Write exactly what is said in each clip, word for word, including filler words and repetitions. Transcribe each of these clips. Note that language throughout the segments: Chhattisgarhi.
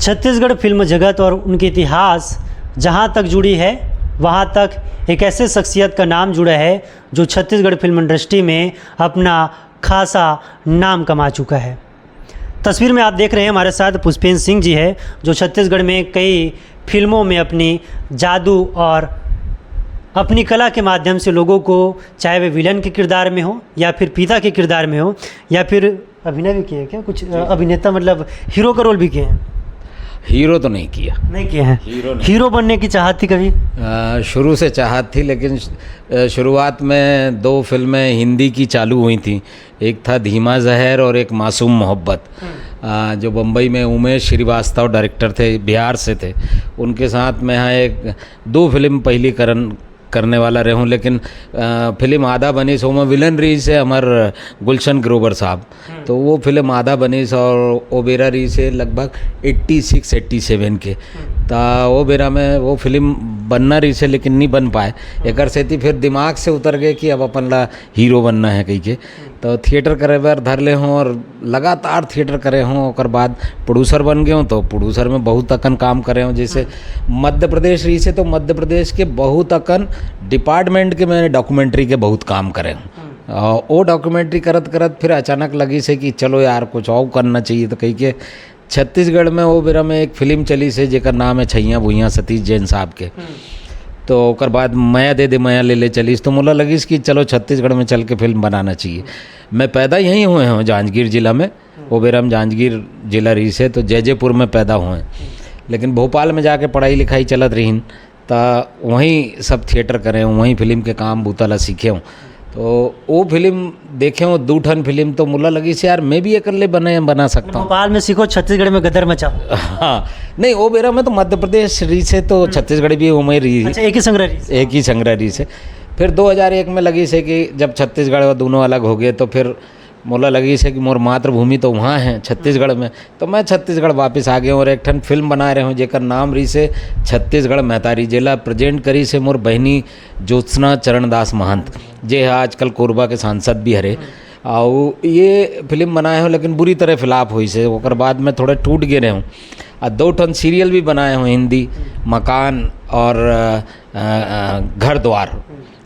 छत्तीसगढ़ फिल्म जगत और उनके इतिहास जहाँ तक जुड़ी है, वहाँ तक एक ऐसे शख्सियत का नाम जुड़ा है जो छत्तीसगढ़ फिल्म इंडस्ट्री में अपना खासा नाम कमा चुका है। तस्वीर में आप देख रहे हैं, हमारे साथ पुष्पेंद्र सिंह जी है, जो छत्तीसगढ़ में कई फिल्मों में अपनी जादू और अपनी कला के माध्यम से लोगों को, चाहे वे विलन के किरदार में हो या फिर पिता के किरदार में हो या फिर अभिनय भी किए हैं क्या कुछ, अ, अभिनेता, मतलब हीरो का रोल भी किए हैं? हीरो तो नहीं किया। नहीं किए हैं। हीरो नहीं। हीरो बनने की चाहत थी कभी? अ, शुरू से चाहत थी, लेकिन श- अ, शुरुआत में दो फिल्में हिंदी की चालू हुई थी। एक था धीमा जहर और एक मासूम मोहब्बत, अ, जो बम्बई में उमेश श्रीवास्तव डायरेक्टर थे, बिहार से थे। उनके साथ मैं यहाँ एक दो फिल्म पहली करन करने वाला रहे हूँ, लेकिन अ, फिल्म आधा बनी सो में विलन रही से हमार गुलशन ग्रोवर साहब। तो वो फिल्म आधा बनी से और ओ बेरा रही से लगभग एट्टी सिक्स एट्टी सेवन के। तो वो बेरा में वो फिल्म बनना रही से, लेकिन नहीं बन पाए। एकर सेती फिर दिमाग से उतर गए कि अब अपन ला हीरो बनना है कही के। तो थिएटर करे बर धर ले हों और लगातार थिएटर करे हों। ओकर बाद प्रोड्यूसर बन गए हों, तो प्रोड्यूसर में बहुत अकन काम करे हों। जैसे मध्य प्रदेश रही से, तो मध्य प्रदेश के बहुत अकन डिपार्टमेंट के मैंने डॉक्यूमेंट्री के बहुत काम करे हों। और वो डॉक्यूमेंट्री करत करत फिर अचानक लगी से कि चलो यार, कुछ और करना चाहिए। तो कही के छत्तीसगढ़ में वो बेरा में एक फिल्म चली से, जेकर नाम है छैया भुइयां, सतीश जैन साहब के। तो ओकर बाद मया दे दे मया ले ले चलीस, तो मोला लगिस कि चलो छत्तीसगढ़ में चल के फिल्म बनाना चाहिए। मैं पैदा यहीं हुए हूँ, जांजगीर जिला में। वो बेरा में जांजगीर जिला रही से, तो जैजेपुर में पैदा हुए, लेकिन भोपाल में जाके पढ़ाई लिखाई चलत रहीन, त वहीं सब थिएटर करे हूँ, वहीं फिल्म के काम बूता ला सीखे हूँ। तो वो फिल्म देखे हूँ, दू ठन फिल्म, तो मोला लगिस यार, मैं भी एकर ले बने बना सकता हूँ। भोपाल में सीखो, छत्तीसगढ़ में गदर मचाओ। हाँ, नहीं, वो बेरा में तो मध्य प्रदेश रही से, तो छत्तीसगढ़ भी उमें रही। अच्छा, एक ही संग्रह रही। एक ही संग्रह रही से। फिर दो हज़ार एक में लगी से कि जब छत्तीसगढ़ और दोनों अलग हो गए, तो फिर मोला लगी से कि मोर मातृभूमि तो वहाँ है, छत्तीसगढ़ में। तो मैं छत्तीसगढ़ वापस आ गया हूँ और एक ठन फिल्म बना रहे हूँ, जेकर नाम रही से छत्तीसगढ़ महतारी, जेला प्रेजेंट करी से मोर बहिनी ज्योत्सना चरण दास महंत, जे है आजकल कोरबा के सांसद भी हरे। और ये फिल्म बनाए हूँ, लेकिन बुरी तरह फ्लॉप हुई से, ओकर बाद में थोड़े टूट गए रहे हूँ। आ दो ठन सीरियल भी बनाए हूँ हिंदी, मकान और अ, अ, अ, घर द्वार।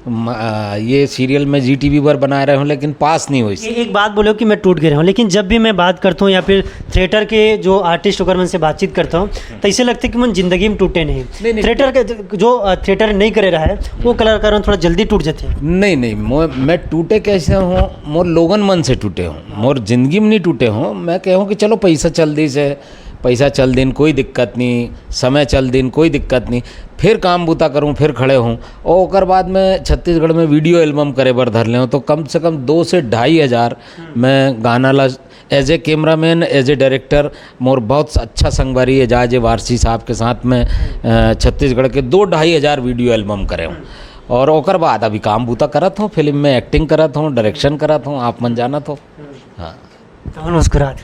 म-, अ, ये सीरियल में जी टीवी पर बनाए रहे हूँ, लेकिन पास नहीं हुई। ए-, एक बात बोलो कि मैं टूट गए रहे हूँ, लेकिन जब भी मैं बात करता हूँ या फिर थिएटर के जो आर्टिस्ट होकर उनसे बातचीत करता हूँ, तो इसे लगता है कि मन जिंदगी में टूटे नहीं। नहीं, नहीं। थिएटर के जो, अ, थिएटर नहीं करे रहा है, वो कलाकार मन थोड़ा जल्दी टूट जाते हैं। नहीं, नहीं, मो-, मैं टूटे कैसे हूँ? मोर लोगन मन से टूटे हूँ, मोर जिंदगी में नहीं टूटे हूँ। मैं कहूँ कि चलो, पैसा चल दी से, पैसा चल दिन, कोई दिक्कत नहीं, समय चल दिन, कोई दिक्कत नहीं, फिर काम बूता करूँ, फिर खड़े हूँ। और ओकर बाद में छत्तीसगढ़ में वीडियो एल्बम करे बर धर ले हूँ, तो कम से कम दो से ढाई हज़ार मैं गाना ला, as a cameraman, as a director, मोर बहुत अच्छा संगवारी है जाजे वारसी साहब के साथ में, अ, छत्तीसगढ़ के दो ढाई हज़ार वीडियो एल्बम करे हूँ। और ओकर बाद अभी काम बूता करत हूँ, फिल्म में एक्टिंग करत हूँ, डायरेक्शन करत हूँ, आप मन जानत हो। हाँ। कौन मुस्कुरात?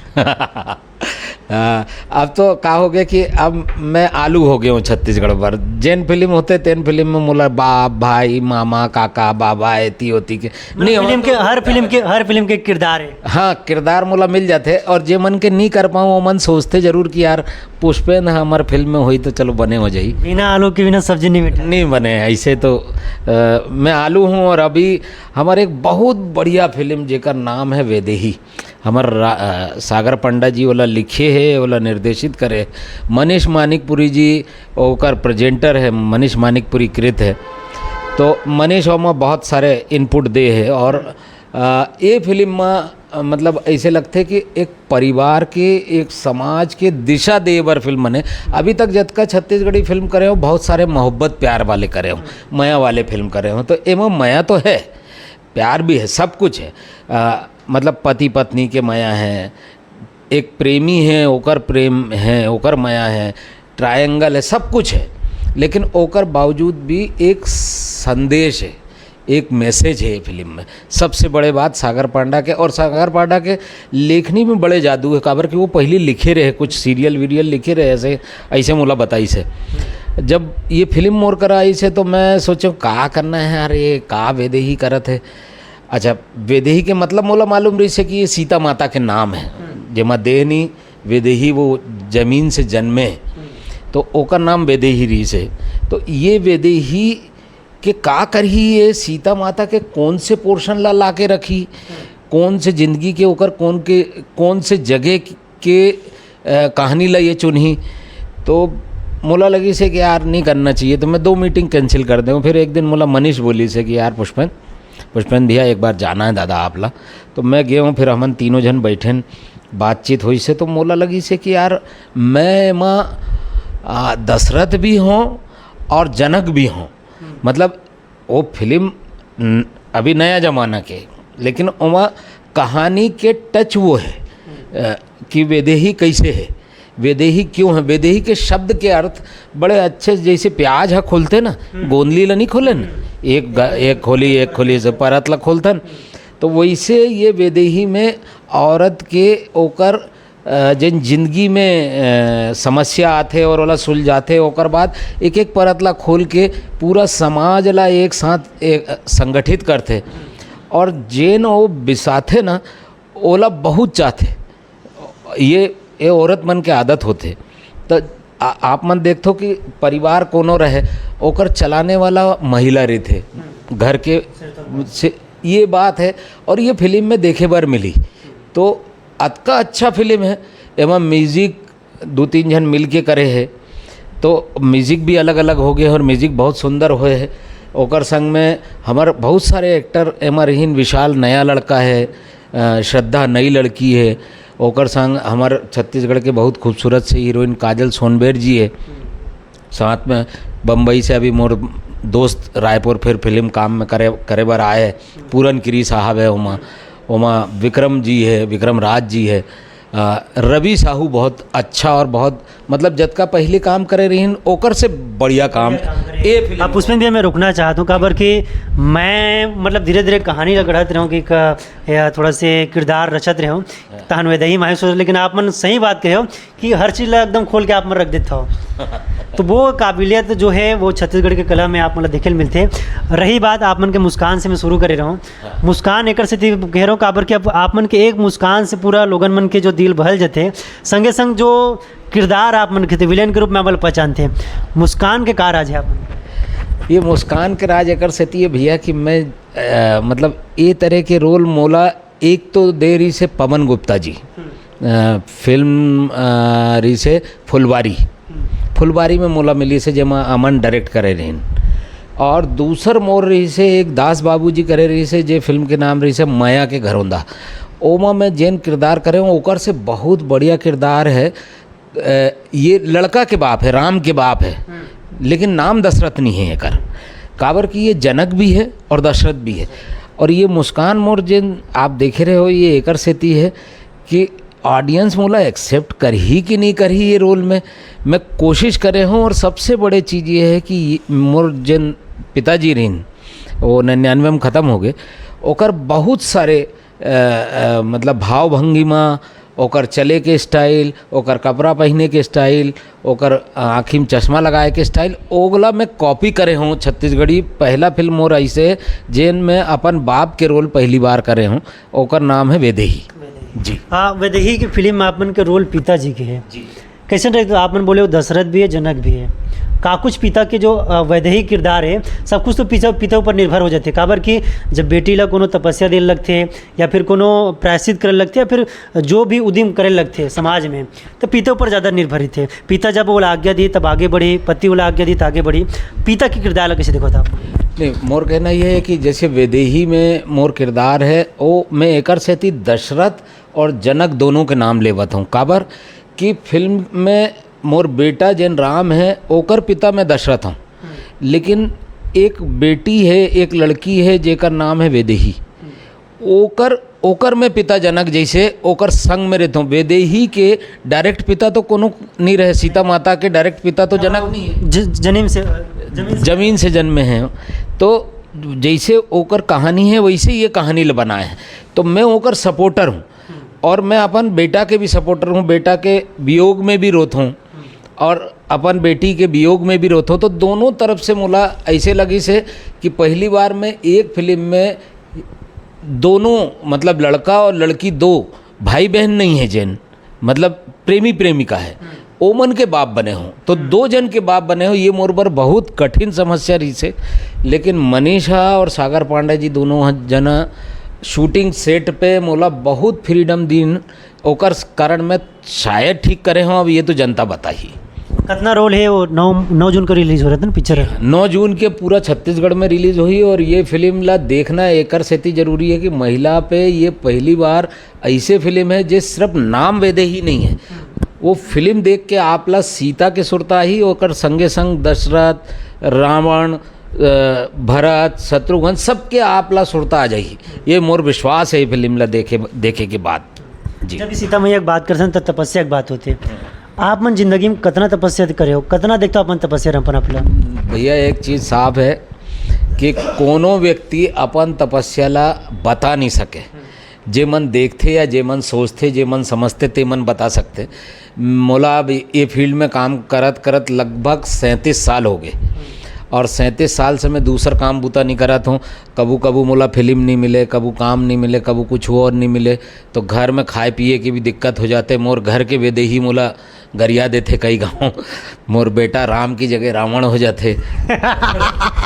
हाँ, अब तो का हो गया कि अब मैं आलू हो गया हूँ छत्तीसगढ़ पर। जेन फिल्म होते, तेन फिल्म में मोला बाप, भाई, मामा, काका, बाबा, एती होती के नहीं फिल्म होते। के हर फिल्म के हर फिल्म के किरदार है। हाँ, किरदार मोला मिल जाते, और जे मन के नहीं कर पाऊँ, वो मन सोचते जरूर कि यार, पुष्पेंद्र हमर फिल्म में होई तो चलो बने हो जाई। बिना आलू के बिना सब्जी नहीं मिटे। नहीं बने ऐसे तो। अ, मैं आलू हूँ, और अभी हमारे एक बहुत बढ़िया फिल्म जेकर नाम है वेदेही, हमर रा-, अ, सागर पंडा जी ओला लिखे है, ओला निर्देशित करे। मनीष मानिकपुरी जी ओकर प्रेजेंटर है, मनीष मानिकपुरी कृत है। तो मनीष ओमा बहुत सारे इनपुट दे है, और अ, ये फिल्म में, अ, मतलब ऐसे लगते कि एक परिवार के, एक समाज के दिशा दे बर फिल्म बने। अभी तक जतका छत्तीसगढ़ी फिल्म करे हो, बहुत सारे मोहब्बत प्यार वाले करे हो, मया वाले फिल्म करे हो। तो एमा मया तो है, प्यार भी है, सब कुछ है। अ, मतलब पति पत्नी के मया है, एक प्रेमी है, ओकर प्रेम है, ओकर मया है, ट्रायंगल है, सब कुछ है, लेकिन ओकर बावजूद भी एक संदेश है, एक मैसेज है ये फिल्म में। सबसे बड़े बात सागर पांडा के, और सागर पांडा के लेखनी में बड़े जादू है, काबर कि वो पहले लिखे रहे, कुछ सीरियल वीरियल लिखे रहे, ऐसे ऐसे मोला बताई से। जब ये फिल्म मोर करा आई से, तो मैं सोचो का करना है यार, ये का वेदेही करत है। अच्छा, वेदेही के मतलब मोला मालूम रही से कि ये सीता माता के नाम है, जेमा देहनी वेदेही वो जमीन से जन्मे, तो ओकर नाम वेदेही रहिस हे। तो ये वेदेही के का करही, ये सीता माता के कौन से पोर्शन ला ला के रखही, कौन से जिंदगी के ओकर कौन के, कौन से जगह के, अ, कहानी ला ये चुनही। तो मोला लगिस हे कि यार, नहीं करना चाहिए, तो मैं दो मीटिंग कैंसिल कर देंव। फिर एक दिन मोला मनीष बोलिस हे कि यार पुष्पेंद्र, पुष्पेंद्र भैया, एक बार जाना है दादा आप ला। तो मैं गे हूँ, फिर हमन तीनों झन बैठेन, बातचीत होइस हे, तो मोला लगिस हे कि यार, मैं एमा, आ, दशरथ भी हूँ और जनक भी हूँ। मतलब, वो फिल्म न-, अभी नया जमाना के, लेकिन ओमा कहानी के टच वो है, अ, कि वेदेही कैसे है, वेदेही क्यों है, वेदेही के शब्द के अर्थ बड़े अच्छे, जैसे प्याज ह खोलते ना, गोंदली ला नहीं खोले ना, एक ग-, एक खोली, एक खोली से परत ला खोलतन, तो वैसे ये वेदेही में औरत के ओकर, अ, जेन जिंदगी में, अ, समस्या आथे और ओला सुलझाथे, ओकर बाद एक-एक परत ला खोल के पूरा समाज ला एक साथ एक, अ, संगठित करथे और जेन वो बिसाथे ना, ओला बहुत चाहथे। ये, ये औरत मन के आदत होथे। त आ-, आप मन देखथो कि परिवार कोनो रहे, ओकर चलाने वाला महिला रहिथे, घर के से, ये बात है। और ये फिल्म में देखे बर मिली। तो अतका अच्छा फिल्म है, एमा म्यूजिक दू तीन झन मिल के करे हे, तो म्यूजिक भी अलग-अलग हो गए और म्यूजिक बहुत सुंदर होए हे। ओकर संग में हमर बहुत सारे एक्टर एमा रहिन, विशाल नया लड़का है, अ, श्रद्धा नई लड़की है, ओकर संग हमर छत्तीसगढ़ के बहुत खूबसूरत से हीरोइन काजल सोनबेर जी है। साथ में बम्बई से अभी मोर दोस्त रायपुर फिर फिल्म काम में करे, करे बर आए हे, पूरन किरी साहब है ओमा, ओमा विक्रम जी है, विक्रम राज जी है, अ, रवि साहू बहुत अच्छा और बहुत, मतलब, जतका पहली काम करे रहिन, ओकर से बढ़िया काम बढ़िया काम करे। ए फिल्म आप उसमें भी मैं रुकना चाहत हूँ, काबर कि मैं, मतलब, धीरे-धीरे कहानी ला गढ़त रहूँ कि क-, या थोड़ा से किरदार रचत रहूँ, हाँ। तहन वेदेही मायूस हो, लेकिन आप मन सही बात कहे हो कि हर चीज़ ला एकदम खोल के आप मन रख देत हो। तो वो काबिलियत जो है, वो छत्तीसगढ़ के कला में आप मन ला देखे ल मिलथे। रही बात आप मन के मुस्कान से मैं शुरू करे रहूँ, हाँ। मुस्कान एकर सेती घेरो, काबर कि अब आप मन के एक मुस्कान से पूरा लोगन मन के जो दिल बहल जथे, संगे संग जो किरदार आप मन के विलेन के रूप में आप मन पहचानथे, मुस्कान के का राज है आप मन के? ये मुस्कान के राज एकर सेती है भैया कि मैं, अ, मतलब, ये तरह के रोल मोला एक तो दे रहिस हे पवन गुप्ता जी, हम्म। अ, फिल्म, अ, रहिस हे फुलवारी। हम्म। फुलवारी में मोला मिलिस हे, जेमा अमन डायरेक्ट करे रहिन। और दूसर मोर रहिस हे एक दास बाबू जी करे रहिस हे, जे फिल्म के नाम रहिस हे मया के घरोंदा। ओमा मैं जेन किरदार करे हूँ, ओकर से बहुत बढ़िया किरदार है। अ, ये लड़का के बाप है, राम के बाप है, हम्म। लेकिन नाम दशरथ नहीं है एकर, काबर कि ये जनक भी है और दशरथ भी है। और ये मुस्कान मोर जेन आप देखे रहे हो, ये एकर सेती है कि ऑडियंस मोला एक्सेप्ट करही कि नहीं करही ये रोल में। मैं कोशिश करे हूँ, और सबसे बड़े चीज़ ये है कि ये मोर जेन पिताजी रहिन, वो निन्यानवे में ख़त्म हो गए, ओकर बहुत सारे, अ, अ, मतलब, भाव भंगिमा, ओकर चले के स्टाइल, ओकर कपड़ा पहने के स्टाइल, ओकर आँखी में चश्मा लगाए के स्टाइल, ओगला मैं कॉपी करे हूँ छत्तीसगढ़ी। पहला फिल्म मोर ऐसे, जेन में अपन बाप के रोल पहली बार करे हूँ, ओकर नाम है वेदेही। वेदेही। जी। हाँ, वेदेही की फिल्म में आप मन के रोल पिताजी के है। जी। कैसन रहे? तो आप मन बोले हो दशरथ भी है, जनक भी है। का कुछ पिता के जो, अ, वैदेही किरदार है, सब कुछ तो पिता, पिता ऊपर निर्भर हो जाते, काबर कि जब बेटी ला कोनो तपस्या देने लगते या फिर कोनो प्रायश्चित करे लगते या फिर जो भी उद्यम करे लगते समाज में, तो पिता ऊपर ज़्यादा निर्भरित है। पिता जब ओला आज्ञा दी तब आगे बढ़ी, पति ओला आज्ञा दी तो आगे बढ़ी। पिता के किरदार ला कैसे देखो था आप? नहीं, मोर कहना ये है कि जैसे वैदेही में मोर किरदार है, वो मैं एकर सेती दशरथ और जनक दोनों के नाम लेवत हूँ। काबर कि फिल्म में मोर बेटा जेन राम है, ओकर पिता मैं दशरथ हूँ, लेकिन एक बेटी है, एक लड़की है, जेकर नाम है वेदेही। ओकर, ओकर मैं पिता जनक जैसे ओकर संग में रहता हूँ। वेदेही के डायरेक्ट पिता तो कोनो नहीं रहे, सीता माता के डायरेक्ट पिता तो जनक नहीं है। ज-, जमीन से, जमीन से। जमीन से जन्मे हैं। तो जैसे ओकर कहानी है, वैसे ये कहानी ल बनाए हैं। तो मैं ओकर सपोर्टर हूँ, और मैं अपन बेटा के भी सपोर्टर हूँ, बेटा के वियोग में भी रोता हूँ और अपन बेटी के वियोग में भी रोता हूँ। तो दोनों तरफ से मोला ऐसे लगिस हे कि पहली बार मैं एक फिल्म में दोनों, मतलब, लड़का और लड़की, दो भाई बहन नहीं है जेन, मतलब प्रेमी प्रेमिका है, ओमन के बाप बने हो, तो दो जन के बाप बने हो, ये मोर बर बहुत कठिन समस्या रहिस हे। लेकिन मनीषा और सागर पांडे जी दोनों ह-, जना शूटिंग सेट पे मोला बहुत फ्रीडम दीन, ओकर कारण मैं शायद ठीक करे हूँ, अब ये तो जनता बताही। कतना रोल है वो? नौ नौ जून को रिलीज हो रहा था ना पिक्चर। नौ जून के पूरा छत्तीसगढ़ में रिलीज होही और ये फिल्म ला देखना एकर सेती जरूरी है कि महिला पे ये पहली बार ऐसे फिल्म है जे सिर्फ नाम वेदे ही नहीं है। वो फिल्म देख के आप ला सीता के सुरता ही, ओकर संगे संग दशरथ, रावण, अ, भरत, शत्रुघ्न, सबके आप ला सुरता आ जाही। ये मोर विश्वास है ये फिल्म ला देखे, देखे के बाद। जी। जब सीता मैया की बात करते हैं तो तपस्या की बात होती है। आप मन जिंदगी में कतना तपस्या करे हो, कतना देखते हो अपन तपस्या रंपन अपना? भैया, एक चीज साफ है कि कोनो व्यक्ति अपन तपस्या ला बता नहीं सके। जे मन देखथे या जे मन सोचथे, जे मन समझथे, ते मन बता सकथे। मोला अब ये फील्ड में काम करत करत लगभग सैंतीस साल हो गए और सैंतीस साल से मैं दूसर काम बूता नहीं करत हूँ। कभू कभू मोला फिल्म नहीं मिले, कभू काम नहीं मिले, कभू कुछ और नहीं मिले, तो घर में खाए पिए की भी दिक्कत हो जाते। मोर घर के वेदे ही मोला गरिया देथे कई गाँव, मोर बेटा राम की जगह रावण हो जाथे।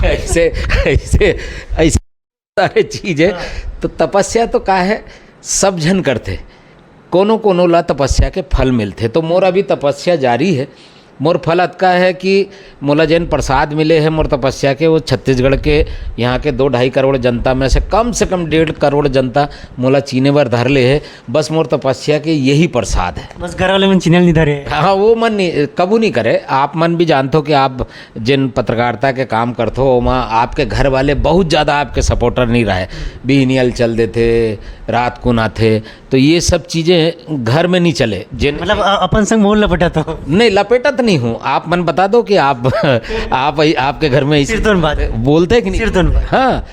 ऐसे, ऐसे, ऐसे सारे चीज है। तो तपस्या तो का है, सब झन करथे, कोनो कोनो ला तपस्या के फल मिलथे। तो मोर अभी तपस्या जारी है। मोर फल अतका है कि मोला जेन प्रसाद मिले है मोर तपस्या के, वो छत्तीसगढ़ के, यहाँ के दो ढाई करोड़ जनता में से कम से कम डेढ़ करोड़ जनता मोला चीने बर धर ले है। बस मोर तपस्या के यही प्रसाद है। बस घर वाले मन चीने नहीं धरे। हाँ, वो मन नहीं, कबू नहीं करे। आप मन भी जानते हो कि आप जिन पत्रकारिता के काम करते हो, वहाँ आपके घर वाले बहुत ज़्यादा आपके सपोर्टर नहीं रहे। बिहनियल चल देथे, रात को ना थे, तो ये सब चीज़ें घर में नहीं चले। जिन मतलब अ-, अपन संग मोर लपेटा तो नहीं, लपेटा तो नहीं हूँ। आप मन बता दो कि आप आप आपके घर में इस सिरतोन बात। बोलते हैं कि नहीं? सिरतोन बात। हाँ।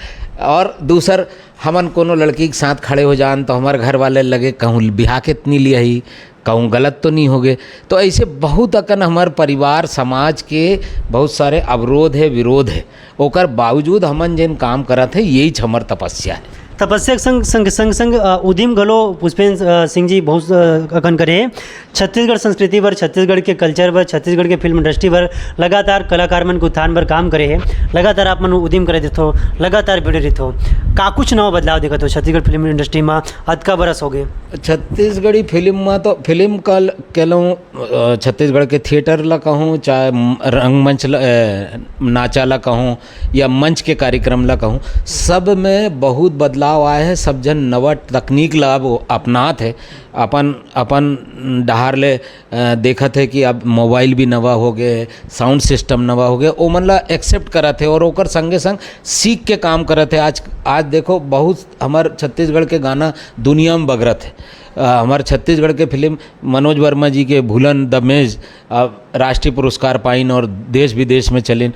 और दूसर, हमन कोनो लड़की के साथ खड़े हो जान तो हमारे घर वाले लगे कहूँ बिहा के इतनी लिया ही, कहूँ गलत तो नहीं हो गए। तो ऐसे बहुत अकन हमारे परिवार समाज के बहुत सारे अवरोध है, विरोध है, ओकर बावजूद हमन जेन काम करत है, यही हमर तपस्या है। तपस्या के संग संग संग संग अ, उदिम घलो पुष्पेंद्र अ, सिंह जी बहुत अ, अकन करे हे। छत्तीसगढ़ संस्कृति बर, छत्तीसगढ़ के कल्चर बर, छत्तीसगढ़ के फिल्म इंडस्ट्री बर लगातार कलाकार मन के उत्थान बर काम करे हे। लगातार आप मन उदिम करे देथो, लगातार भिड़े रहिथो। का कुछ नवा बदलाव देखत हो छत्तीसगढ़ फिल्म इंडस्ट्री में? अतका बरस हो गए। छत्तीसगढ़ी फिल्म में तो फिल्म का ल-, कह लूँ, अ, छत्तीसगढ़ के थिएटर ला कहूँ, चाहे म-, रंगमंच ला, अ, नाचा ला कहूँ, या मंच के कार्यक्रम ला कहूँ, सब में बहुत बदलाव आए है। सब जन नवा तकनीक ला अब अपनात है, अपन अपन डहार ले अ, देखत है कि अब मोबाइल भी नवा हो गए, साउंड सिस्टम नवा हो गए, ओमन ला एक्सेप्ट करत है और ओकर संगे संग सीख के काम करत है। आज आज देखो, बहुत हमार छत्तीसगढ़ के गाना दुनिया में बगरत है। अ, हमार छत्तीसगढ़ के फिल्म मनोज वर्मा जी के भूलन दमेज, अ, राष्ट्रीय पुरस्कार पाइन और देश विदेश में चलिन।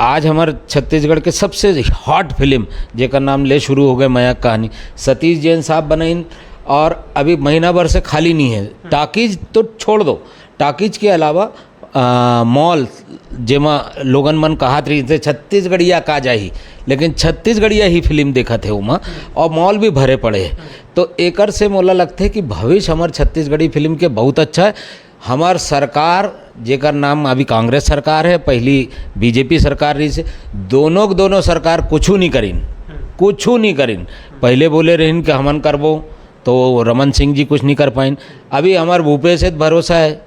आज हमार छत्तीसगढ़ के सबसे हॉट फिल्म, जेकर नाम ले शुरू हो गए मया कहानी, सतीश जैन साहब बनाइन और अभी महीना भर से खाली नहीं है। टाकीज तो छोड़ दो, टाकीज के अलावा अ, मॉल, जेमा लोगन मन कहत रहिस हे, "छत्तीसगढ़िया का जाही?" लेकिन छत्तीसगढ़िया ही फिल्म देखत हे ओमा, और मॉल भी भरे पड़े हे। तो एकर से मोला लगथे कि भविष्य हमर छत्तीसगढ़ी फिल्म के बहुत अच्छा है। हमर सरकार, जेकर नाम अभी कांग्रेस सरकार है, पहली बीजेपी सरकार रहिस हे, दोनों के दोनों सरकार कुछू नहीं करिन, कुछू नहीं करिन। पहले बोले रहिन कि हमन करबो, तो वो रमन सिंह जी कुछ नहीं कर पाइन। अभी हमार भूपेश हे त भरोसा है,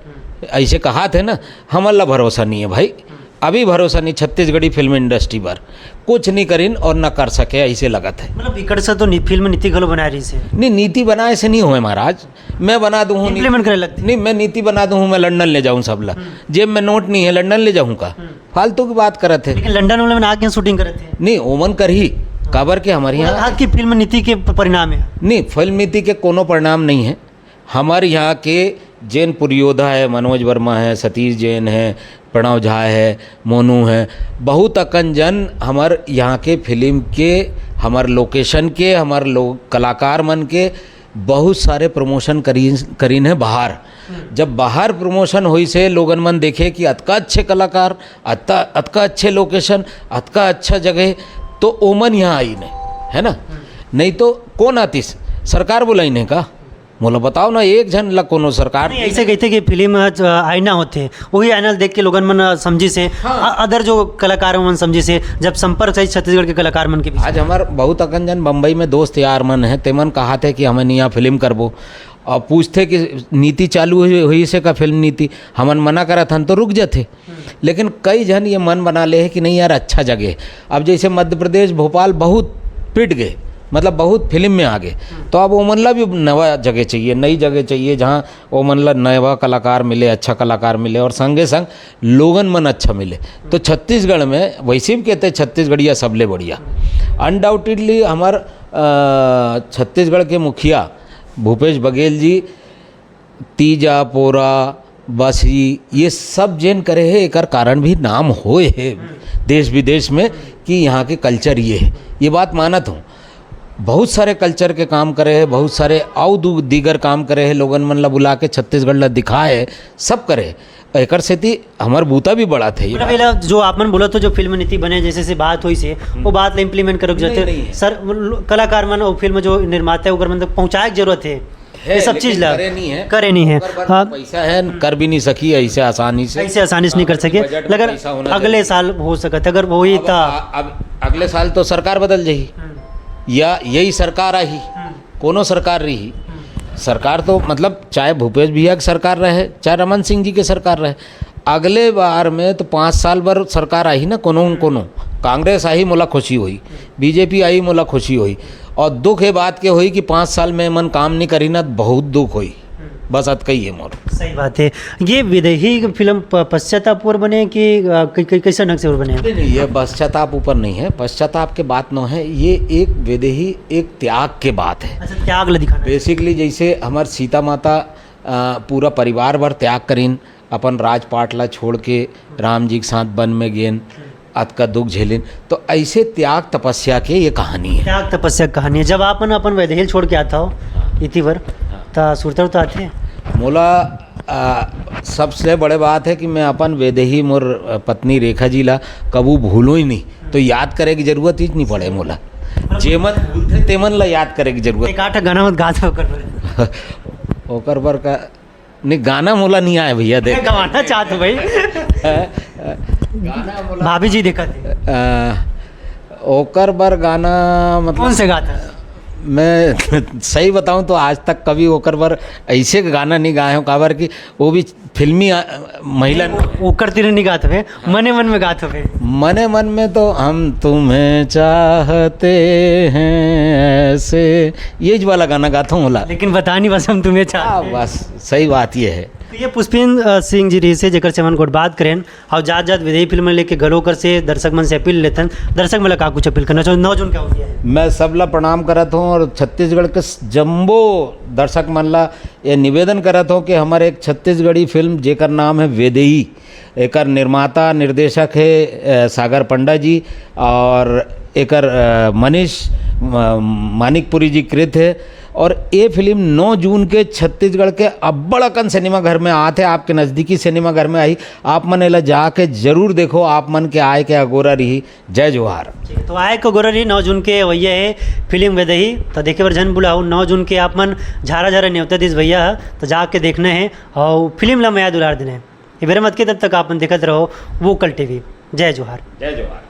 ऐसे कहात हे ना, हमन ला भरोसा नहीं है भाई। अभी भरोसा नहीं छत्तीसगढ़ी फिल्म इंडस्ट्री पर, कुछ नहीं करिन और ना कर सके, ऐसे लगत है। मतलब इकड़ से तो नि-, फिल्म नीति घलो बनाए रहिस हे। नहीं, नीति बनाए से नहीं होए महाराज, मैं बना दूँ हूँ नीति। इम्प्लीमेंट करे लगथे। नहीं, मैं नीति बना दूँ हूँ, मैं लंदन ले जाऊँ सब ला। जेब में नोट नहीं है, लंदन ले जाऊँ का? फालतू की बात करत हे। लेकिन लंदन वाले मन आके शूटिंग करत हे। नहीं, ओमन करही, काबर के हमर यहाँ हाथ की फिल्म नीति के प-, परिणाम है। नहीं, फिल्म नीति के कोनो परिणाम नहीं है। हमर यहाँ के जेन पुरयोधा है, मनोज वर्मा है, सतीश जैन है, प्रणव झा है, मोनू है, बहुत अकन जन हमर यहाँ के फिल्म के, हमर लोकेशन के, हमर लोग कलाकार मन के बहुत सारे प्रमोशन करीन, करीन है बाहर। जब बाहर प्रमोशन होइस हे, लोगन मन देखे कि अतका अच्छे कलाकार, अतका, अतका अच्छे लोकेशन, अतका अच्छा जगह, तो ओमन यहाँ आइन हे, है ना? नहीं तो कौन आतिस? सरकार बुलाइन हे का? मोला बताओ ना, एक झन ला कोनो सरकार नहीं, ऐसे कहते कि फिल्म ह, अ, आईना होथे, वही आईना देख के लोगन मन, अ, समझिस हे, हाँ। अ-, other जो कलाकार मन समझिस हे, जब संपर्क सही छत्तीसगढ़ के कलाकार मन के बीच। आज हमार बहुत अकन जन बम्बई में दोस्त यार मन हे, तेमन कहाथे कि हमन यहाँ फिल्म करबो, और पूछथे कि नीति चालू हुई, हुई से का फिल्म नीति, हमन मना करत हन तो रुक जाथे। लेकिन कई झन ये मन बना ले हे कि नहीं यार, अच्छा जगह हे। अब जैसे मध्य प्रदेश, भोपाल बहुत पिट गए, मतलब बहुत फिल्म में आ गए, तो अब ओमन ला भी नवा जगह चाहिए, नई जगह चाहिए, जहाँ ओमन ला नवा कलाकार मिले, अच्छा कलाकार मिले और संगे संग लोगन मन अच्छा मिले। तो छत्तीसगढ़ में वैसे भी कहते हैं छत्तीसगढ़िया सबले बढ़िया। अनडाउटेडली हमार, अ, छत्तीसगढ़ के मुखिया भूपेश बघेल जी तीजा, पोरा, बांसुरी, ये सब जेन करे हे, एकर कारण भी नाम होए हे देश विदेश में कि यहाँ के कल्चर ये हे, ये बात मानत हूँ। बहुत सारे कल्चर के काम करे हे, बहुत सारे अउ दू दीगर काम करे हे, लोगन मन ला बुला के छत्तीसगढ़ ला दिखाए हे, सब करे हे। एकर सेती हमर बूता भी बढ़त हे। मतलब, एला जो आप मन बोलत हो, जो फिल्म नीति बने, जैसे से बात होइस हे, वो बात ला इम्प्लीमेंट करे के जरूरत हे। नहीं, नहीं है। सर, वो लो-, कलाकार मन, वो फिल्म जो निर्माता है, ओकर मन तक पहुँचाए के जरूरत हे। है, ये सब लेकिन चीज ला करे नहीं है। करे नहीं है। ओकर बर हाँ। पैसा है, कर भी नहीं सकी ऐसे आसानी से। ऐसे आसानी से नहीं कर सके। बजट में लेकिन पैसा होना अगले चाहिए। साल हो सकत है, अगर वही अब, था। आ-, अब अगले साल तो सरकार बदल जाही, हम्म। या यही सरकार आही, हम्म। कोनो सरकार रही, हम्म। सरकार तो मतलब चाहे भूपेश भैया की सरकार रहे, चाहे रमन सिंह जी के सरकार रहे, अगले बार में तो पाँच साल बर सरकार आही ना, कोनो न कोनो, कांग्रेस आही, मोला खुशी होही, बीजेपी आही, मोला खुशी होही। और दुख ये बात के होही कि पाँच साल में मन काम नहीं करी ना, बहुत दुख होही। बस अतकई है मोर। सही बात है। ये विदेही फिल्म प-, पश्चाताप पर बने कि, अ, कै-, कै-, कैसे ढंग से और बने? नहीं, नहीं, ये पश्चाताप ऊपर नहीं है, पश्चाताप के बात नो है, ये एक विदेही, एक त्याग के बात है। अच्छा, त्याग ला दिखाना। बेसिकली जैसे हमार सीता माता, अ, पूरा परिवार भर त्याग करीन, अपन राजपाट ला छोड़ के राम जी के साथ वन में गेन, अतका दुख झेलिन, तो ऐसे त्याग तपस्या के ये कहानी है। त्याग तपस्या के कहानी है। जब आप मन अपन वैदेही ल छोड़ के आत हो इति बर, हाँ। त सुरता उरता आथे? मोला, आ, सबसे बड़े बात है कि मैं अपन वैदेही मोर, अ, पत्नी रेखा जी ला कबू भूलूं ही नहीं, तो याद करे की जरूरत ही नहीं पड़े मोला। जेमन भूलथे तेमन ला याद करे की जरूरत। एक आठ गाना मत गा दो ओकर बर। ओकर बर का नहीं, गाना मोला नहीं आए भैया, देख। मैं गवाना चाहत हूँ भाई। गाना मोला भाभी जी देखत हे। अ, ओकर बर गाना मतलब कौन से गात हे? मैं सही बताऊं तो आज तक कभी ओकर बर ऐसे गाना नहीं गाए हूँ, काबर कि वो भी फिल्मी, अ, महिला ओकर तीर नहीं गात हवे, मने मन में गात हवे। मने मन में तो हम तुम्हें चाहते हैं ऐसे, ये वाला गाना गाता हूँ मोला। लेकिन बता नहीं बस हम तुम्हें चाहते हाँ, हैं। बस सही बात ये है। तो ये पुष्पेंद्र, अ, सिंह जी रहिस हे, जेकर से हमन गोठ बात करेन, अउ जात-जात विदेही फिल्म लेके घलो ओकर से दर्शक मन से अपील लेथन। दर्शक मन ला का कुछ अपील करना चाहो? नौ जून का हो गया है। मैं सबला प्रणाम करत हूँ और छत्तीसगढ़ के स-, जम्बो दर्शक मन ला ये निवेदन करत हूँ कि हमारे एक छत्तीसगढ़ी फिल्म जेकर नाम है वेदेही, एकर निर्माता निर्देशक है, अ, सागर पंडा जी और एकर, अ, मनीष, म-, मानिकपुरी जी कृत है। और ये फिल्म नौ जून के छत्तीसगढ़ के अब्बड़ अकन सिनेमा घर में आत है, आपके नजदीकी सिनेमा घर में आही, आप मन एला जाके जरूर देखो, आप मन के आय के अगोरा रही। जय जोहार। ठीक है, तो आय के अगोरा रही नौ जून के भैया है फिल्म वेदेही, तो देखे बर झन भुलाहू, नौ जून के आप मन झारा झारा नेवता दिस भैया है, तो जाके देखना है और फिल्म ला मया दुलार देना है। ये बेरा मत के, तब तक आप मन देखत रहो वोकल टीवी। जय जोहार। जय जोहार।